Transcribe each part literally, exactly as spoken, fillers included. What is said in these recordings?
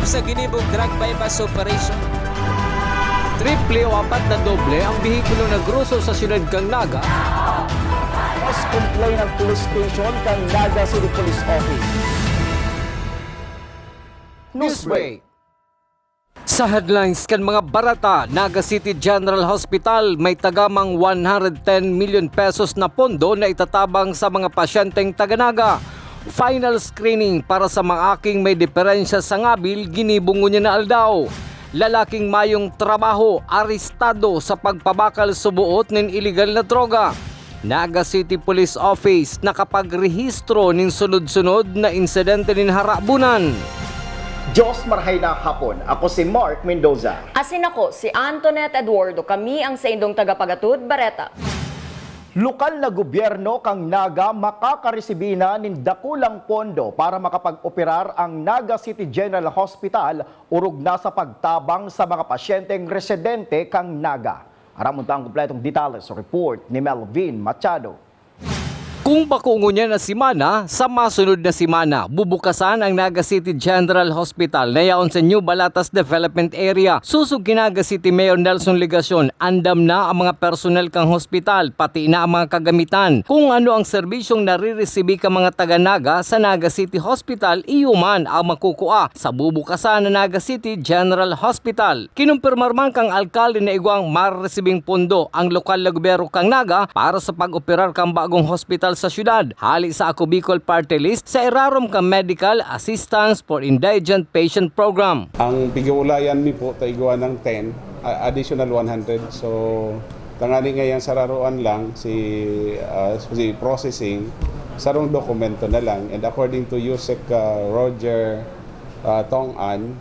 Sa ginibong drug buy-bust operation. Triple o apat na doble ang behikulo na groso sa siyudad kan Naga. Mas complain ang police station kan Naga City Police Office. Newsbreak. Sa headlines kan mga bareta, Naga City General Hospital may tagamang one hundred ten million pesos na pondo na itatabang sa mga pasyenteng taga Naga. Final screening para sa mga aking may diferensya sa ngabil ginibo ngunyan na aldaw. Lalaking mayong trabaho, arestado sa pagpabakal suboot nin iligal na droga. Naga City Police Office nakapagrehistro nin sunod-sunod na insidente nin harabunan. Diyos marhay na hapon. Ako si Mark Mendoza. Asin ako, si Antoinette Eduardo. Kami ang saindong tagapagatod, Bareta. Lokal na gobyerno kan Naga makakaresibi na nin dakulang pondo para makapag-operar ang Naga City General Hospital orog na sa pagtabang sa mga pasyenteng residente kan Naga. Aramon ta ang kompletong detalye sa report ni Melvin Machado. Kung bako ngunyan na semana, sa masunod na semana, bubukasan ang Naga City General Hospital na yaon sa New Balatas Development Area. Susog ki Naga City Mayor Nelson Legacion, andam na ang mga personel kan hospital, pati na ang mga kagamitan. Kung ano ang serbisyong nariresibi kan mga taga Naga sa Naga City Hospital, iyo man ang makukua sa bubukasan na Naga City General Hospital. Kinumpirmar man kan alkalde na igwang maresibing pondo ang lokal na gobyerno kan Naga para sa pag-operar kan bagong hospital sa syudad, hali sa Ako Bicol Party List sa irarom kan Medical Assistance for Indigent Patient Program. Ang pigulayan mi po ta igwa ng ten, a- additional one hundred. So, tangani ngayang sararuan lang, si, ah, si processing, sarong dokumento na lang. And according to USEC, ah, Roger, ah, Tong An,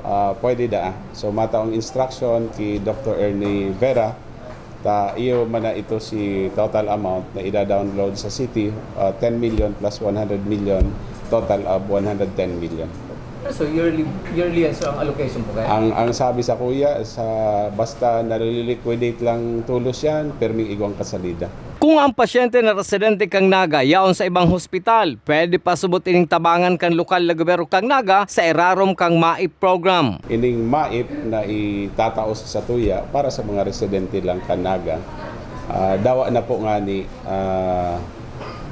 ah, pwede daa. So, mataong instruction ki Doctor Ernie Vera, ta iyo man na ito si total amount na ida-download sa city, ah, ten million plus one hundred million, total of one hundred ten million. So yearly, yearly as ang allocation po kaya? Ang, ang sabi sa kuya, sa, basta naliliquidate lang tulos yan, perming igwang kasalida. Kung ang pasyente na residente kan Naga yaon sa ibang hospital, pwede pasubot ining tabangan kan lokal na gobyerno kan Naga sa irarom kan MAIP program. Ining MAIP na itatao sa satuya para sa mga residente lang kan Naga, ah, dawa na po ngani, ah,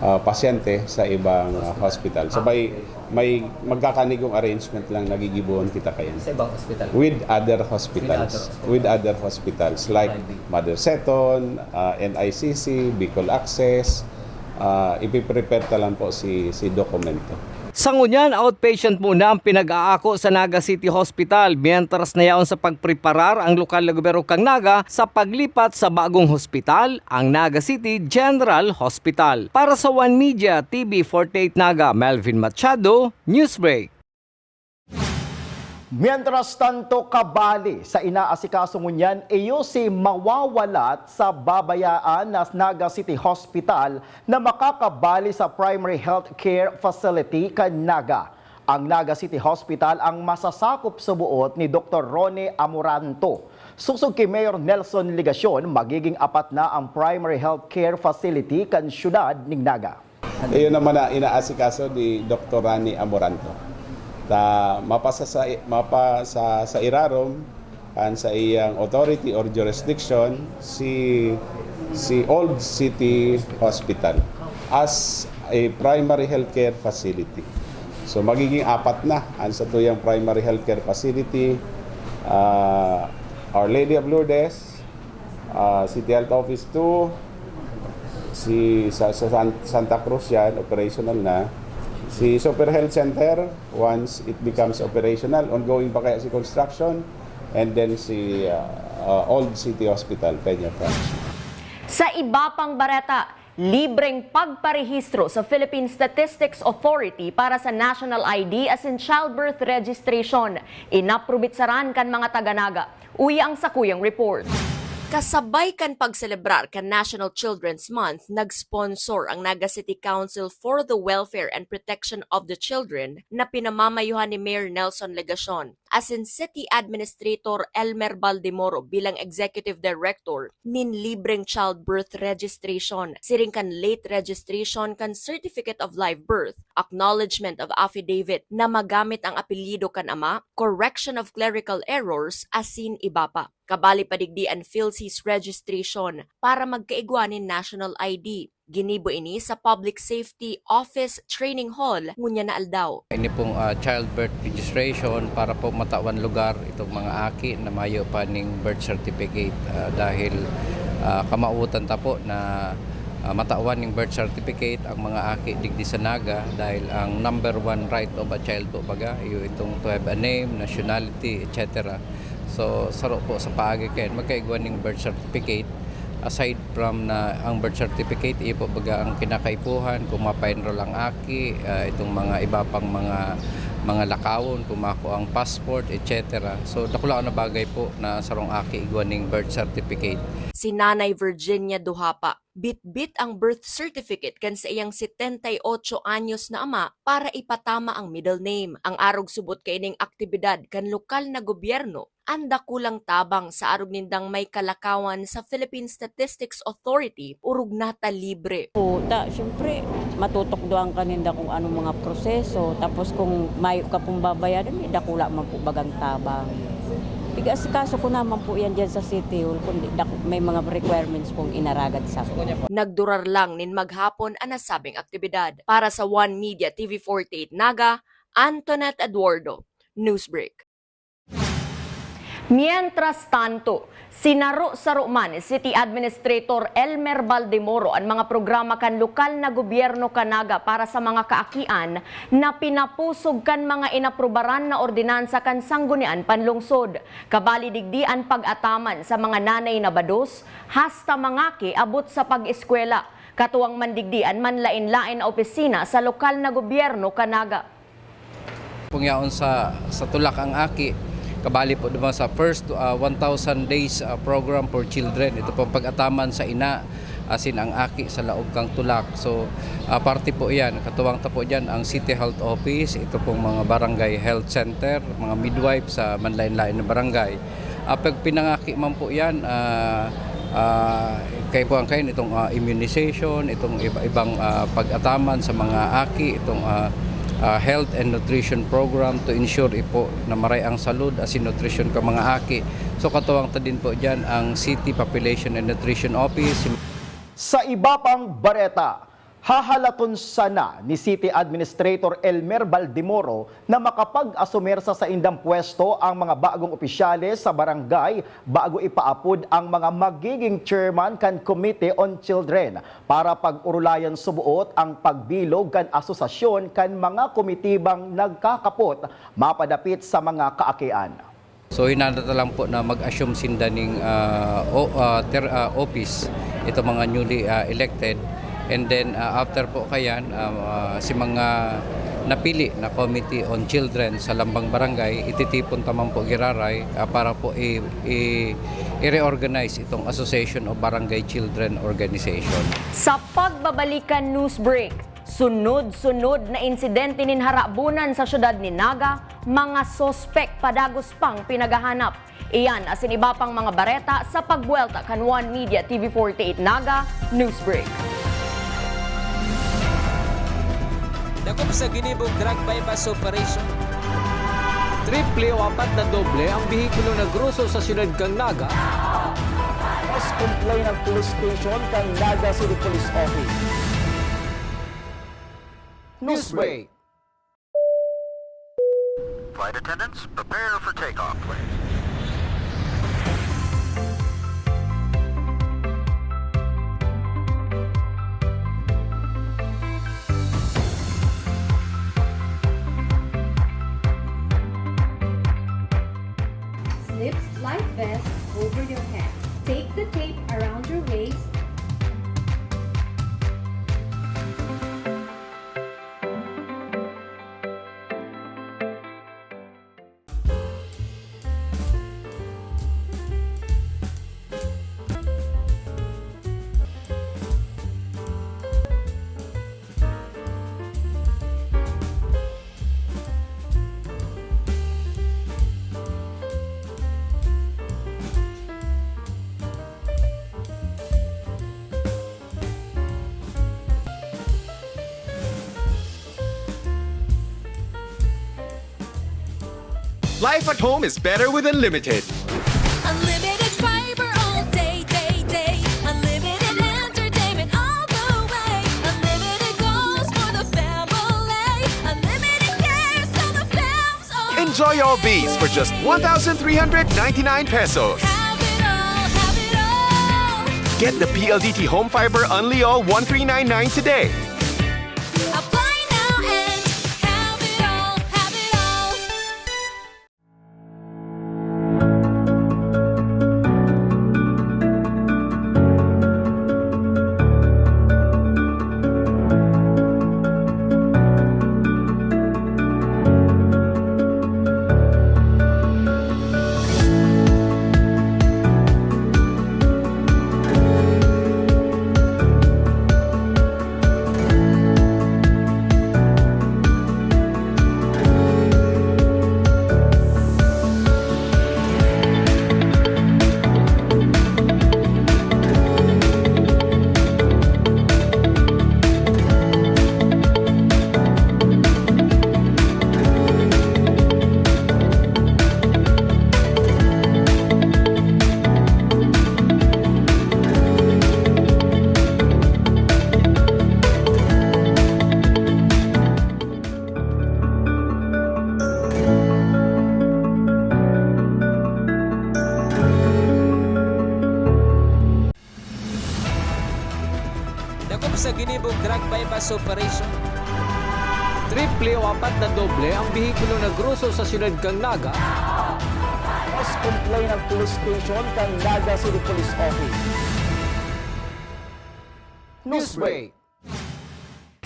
ah, pasyente sa ibang, ah, hospital. So may, may magkakanigong arrangement lang nagigibohon kita kayan. Sa ibang hospital? With other hospitals. With other hospitals. With other hospitals like Private. Mother Seton, ah, N I C C, Bicol Access, ah, ipiprepare ta lang po si, si dokumento. Sa ngunyan, outpatient muna ang pinag-aako sa Naga City Hospital, mientras na yaon sa pagpreparar ang lokal na gobyerno kan Naga sa paglipat sa bagong hospital, ang Naga City General Hospital. Para sa One Media T V forty-eight Naga, Melvin Machado, Newsbreak. Mientras tanto, kabali sa inaasikaso ngunyan, iyo si mawawalat sa babayaan na Naga City Hospital na makakabali sa Primary Health Care Facility kan Naga. Ang Naga City Hospital ang masasakop suboot ni Doktor Ronnie Amoranto. Sosog ki Mayor Nelson Legacion, magiging apat na ang Primary Health Care Facility kan siyudad nin Naga. Iyo naman na inaasikaso ni Doktor Rani Amoranto. Ta mapasa sa, mapasa sa irarom kan sa iyang authority or jurisdiction si, si Old City Hospital as a primary healthcare facility. So magiging apat na ang satuyang primary healthcare facility, ah, Our Lady of Lourdes, ah, City Health Office two, si sa, sa San- Santa Cruz yan, operational na. Si Super Health Center, once it becomes operational, ongoing pa kaya si construction, and then si ah, ah, Old City Hospital, Peñafrancia. Sa iba pang bareta, libreng pagparehistro sa Philippine Statistics Authority para sa National I D asin Childbirth Registration. Inaprobitsaran kan mga taga-Naga. Uya ang sakuyang report. Kasabay kan pagselebrar kan National Children's Month, nag-sponsor ang Naga City Council for the Welfare and Protection of the Children na pinamamayuhan ni Mayor Nelson Legacion. asin City Administrator Elmer Baldemoro bilang Executive Director nin libreng childbirth registration, siring kan late registration kan Certificate of Live Birth, acknowledgement of affidavit na magamit ang apelyido kan ama, correction of clerical errors, asin iba pa. Kabali pa digdi an PhilCis registration para magkaigwa nin national I D. Ginibo ini sa Public Safety Office Training Hall ngunyan na aldaw. Ini pong, ah, childbirth registration para po matawan lugar itong mga aki na mayo pa ning birth certificate, ah, dahil, ah, kamawotan ta po na, ah, matawan ning birth certificate ang mga aki digdi sa Naga dahil ang number one right of a child po baga, yung itong to have a name, nationality, et cetera. So, saro po sa paagi kayan, magkaigwa ning birth certificate. Aside from na ang birth certificate, iyo po baga ang kinakaipuhan, kung mapa-enroll ang aki, ah, itong mga iba pang mga, mga lakawon, kung mako ang passport, et cetera. So, dakula na bagay po na sarong aki igwa ning birth certificate. Si Nanay Virginia Duhapa, bitbit ang birth certificate kan sa iyang setenta y ocho anyos na ama para ipatama ang middle name. Ang arog subot kaining aktibidad kan lokal na gobyerno, an dakulang tabang sa arog nindang may kalakawan sa Philippine Statistics Authority, orog nata libre. Po, ta, siyempre, matutukdoan ka ninda kung anong mga proseso. Tapos kung mayo ka pong babayaran, may dakula man po bagang tabang. Pig-asikaso ko naman po yan dyan sa City Hall, kundi dak-, may mga requirements pong inaragad sa akin. Nagdurar lang nin maghapon an nasabing aktibidad. Para sa One Media T V forty-eight Naga, Antoinette Eduardo, Newsbreak. Mientras tanto, sinaro-saro man ni City Administrator Elmer Baldemoro an mga programa kan lokal na gobyerno kan Naga para sa mga kaakian na pinapusog kan mga inaprubaran na ordinansa kan Sanggunian Panlungsod. Kabali digdi an pag-ataman sa mga nanay na bados, hasta mangaki abot sa pag-eskwela. Katuwang man digdi an manlaen-laen na opisina sa lokal na gobyerno kan Naga. Kung yaon sa, sa tulak ang aki, kabali po naman sa first, ah, one thousand days, ah, program for children. Ito pong pag-ataman sa ina, asin ang aki sa laog kang tulak. So, ah, parte po yan. Katuwang ta po dyan ang City Health Office, ito pong mga barangay health center, mga midwife sa manlain-lain na barangay. Ah, pag pinangaki man po yan, ah, ah, kaipuhan kayo nitong, ah, immunization, itong iba-, ibang, ah, pag-ataman sa mga aki, itong, ah, ah, health and nutrition program to ensure ipo na maray ang salud asin nutrisyon ka mga aki. So, katuwang ta din po dyan ang City Population and Nutrition Office. Sa iba pang bareta, hahalaton sana ni City Administrator Elmer Baldemoro na makapag-asumer sa saindang pwesto ang mga bagong opisyales sa barangay bago ipaapod ang mga magiging chairman kan Committee on Children para pag-orolayan suboot ang pagbilog kan asosasyon kan mga komitibang nagkakapot mapadapit sa mga kaakian. So, hinanda ta lang po na mag-assume sinda ning, ah, o, ah, ter-, ah, office, itong mga newly, ah, elected. And then, ah, after po kayan, ah, ah, si mga napili na Committee on Children sa lambang barangay, ititipon ta man po giraray, ah, para po i-, i-, i-reorganize itong Association of Barangay Children Organization. Sa pagbabalikan news break, sunod-sunod na insidente nin harabunan sa siyudad nin Naga, mga sospek padagos pang pinaghahanap. Iyan asin iba pang mga bareta sa pagbuwelta kan One Media T V forty-eight Naga Newsbreak. Dakop sa ginibong drug buy-bust operation. Triple o apat na doble ang behikulo na groso sa siyudad kan Naga. Mas complain ang police station kan Naga City Police Office. Newsbreak. Flight attendants, prepare for takeoff, please. Slip life vest over your head. Take the tape around your waist. Life at home is better with Unlimited. Unlimited fiber all day, day, day. Unlimited entertainment all the way. Unlimited goals for the family. Unlimited cares so the fam's all. Enjoy all these for just one thousand three hundred ninety-nine pesos. Have it all, have it all. Get the P L D T Home Fiber Unli All one three nine nine today. Apply now and have it all, have it all. Dakop sa ginibong drug buy-bust operation. Triple o apat na doble ang behikulo na groso sa siyudad kan Naga. Mas complain ang police station kan Naga City Police Office. Newsbreak.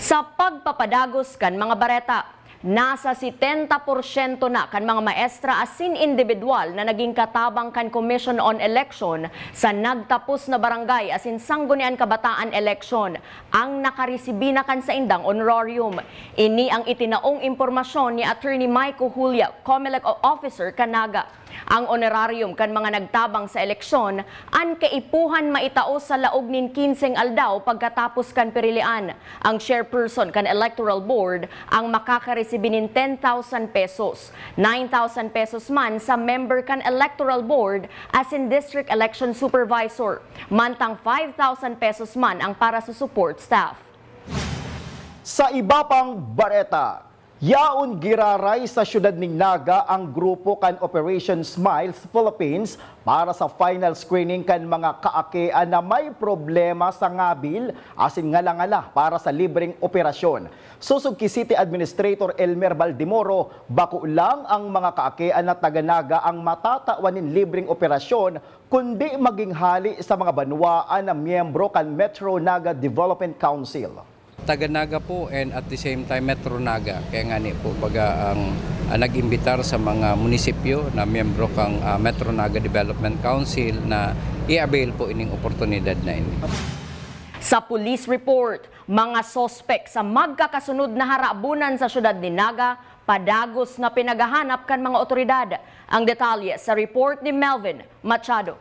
Sa pagpapadagos kan mga bareta, nasa setenta porsyento na kan mga maestra asin indibidwal na naging katabang kan Commission on Election sa nagtapos na barangay asin sanggunian kabataan eleksyon ang nakaresibi na kan saindang honorarium. Ini ang itinaong impormasyon ni Attorney Mike Ohulia, Comelec o-, Officer kan Naga. Ang honorarium kan mga nagtabang sa eleksyon, an kaipuhan maitao sa laog nin kinseng aldaw pagkatapos kan pirilian. Ang chairperson kan Electoral Board ang makakaresibi nin ten thousand pesos, nine thousand pesos man sa member kan Electoral Board asin District Election Supervisor, mantang five thousand pesos man ang para sa support staff. Sa iba pang bareta, yaon giraray sa siyudad nin Naga ang grupo kan Operation Smiles Philippines para sa final screening kan mga kaakian na may problema sa ngabil asin ngala-ngala para sa libreng operasyon. Sosog ki City Administrator Elmer Baldemoro, bako lang ang mga kaakian na taga Naga ang matatawan nin libreng operasyon, kundi maging hali sa mga banwaan na miyembro kan Metro Naga Development Council. Taga Naga po and at the same time Metro Naga. Kaya ngani po, baga ang, ah, nag-imbitar sa mga munisipyo na miyembro kang, ah, Metro Naga Development Council na i-avail po ining oportunidad na ini. Sa police report, mga suspek sa magkakasunod na harabunan sa siyudad nin Naga padagos na pinaghahanap kan mga otoridad. Ang detalye sa report ni Melvin Machado.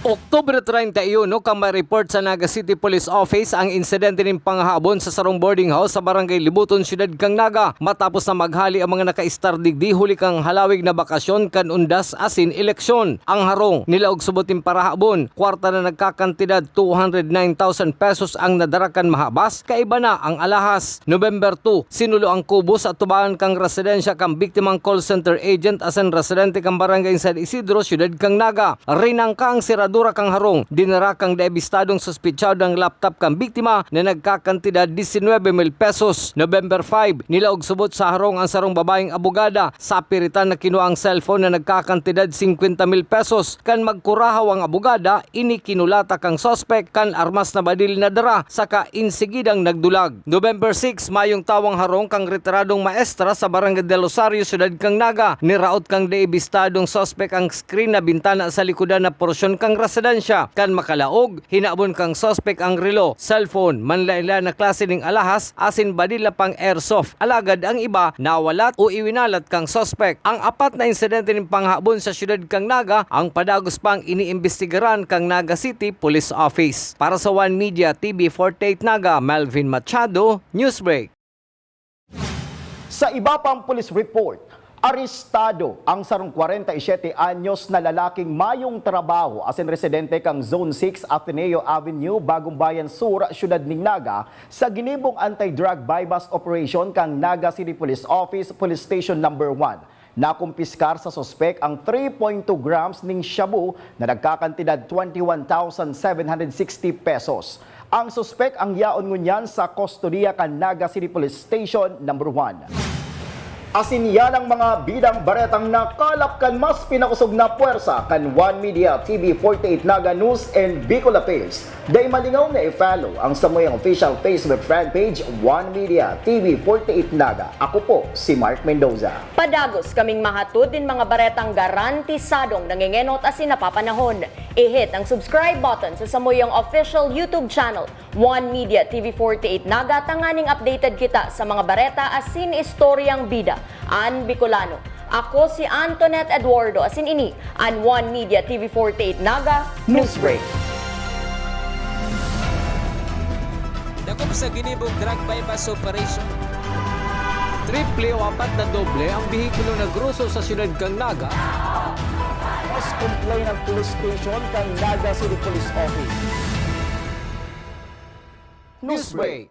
Oktubre treinta y uno kan ma-report sa Naga City Police Office ang insidente nin panghahabon sa sarong boarding house sa Barangay Libuton, Siyudad kan Naga, matapos na maghali ang mga nakaistar digdi huli kan halawig na bakasyon kan undas asin eleksyon. Ang harong, nilaog subot nin parahabon, kwarta na nagkakantidad two hundred nine thousand pesos ang nadara kan mahabas, kaiba na ang alahas. November two, sinulo ang kubo sa atubangan kan residensya kan biktimang call center agent asin residente kan Barangay San Isidro, Siyudad kan Naga. Rinangka ang seradura kan harong, dinara kan deabistadong suspechado ang laptop kan biktima na nagkakantidad disinwebe mil pesos. November five, nilaog subot sa harong ang sarong babaeng abogada. Sa piritan na kinua ang cellphone na nagkakantidad singkwenta mil pesos. Kan magkurahaw ang abogada, ini kinulata kan suspek kan armas na badil na dara, saka insigidang nagdulag. November six, mayong tawang harong kan retiradong maestra sa Barangay Del Rosario, Siyudad kan Naga. Niraot kan deabistadong suspek ang screen na bintana sa likodan na porsyon kan residensya. Kan makalaog, hinabon kan suspek ang relo, cellphone, manlaen-laen na klase ning alahas, asin badil na pang-airsoft. Alagad ang iba nawalat o iwinalat kan suspek. Ang apat na insidente nin panghabon sa siyudad kan Naga ang padagos pang iniimbestigaran kan Naga City Police Office. Para sa One Media T V forty-eight Naga, Melvin Machado, Newsbreak. Sa iba pang police report, Arestado ang sarong kwarenta y siyete anyos na lalaking mayong trabaho asin residente kan Zone six Ateneo Avenue, Bagong Bayan Sur, siyudad nin Naga, sa ginibong anti-drug buy-bust operation kan Naga City Police Office, Police Station Number one. Nakumpiskar sa suspek ang three point two grams nin shabu na nagkakantidad twenty-one thousand seven hundred sixty pesos. Ang suspek ang yaon ngunyan sa kustodiya kan Naga City Police Station Number one. Asin yan ang mga bidang baretang nakalap kan mas pinakosog na pwersa kan One Media T V forty-eight Naga News and Bicol Affairs. Dai malingaw na i-follow ang samuyang official Facebook fan page, One Media T V forty-eight Naga. Ako po si Mark Mendoza. Padagos kaming mahatod nin mga baretang garantisadong nangengenot asin napapanahon. I-hit ang subscribe button sa samuyang official YouTube channel, One Media T V forty-eight Naga, tanganing updated kita sa mga bareta asin istoryang bida an Bicolano. Ako si Antoinette Eduardo, asin ini an One Media T V forty-eight Naga Newsbreak. Dakop sa ginibong drug buy-bust operation. Triple o apat na doble ang behikulo na groso sa siyudad kan Naga. Mas complain ang police station kan Naga City Police Office. Newsbreak.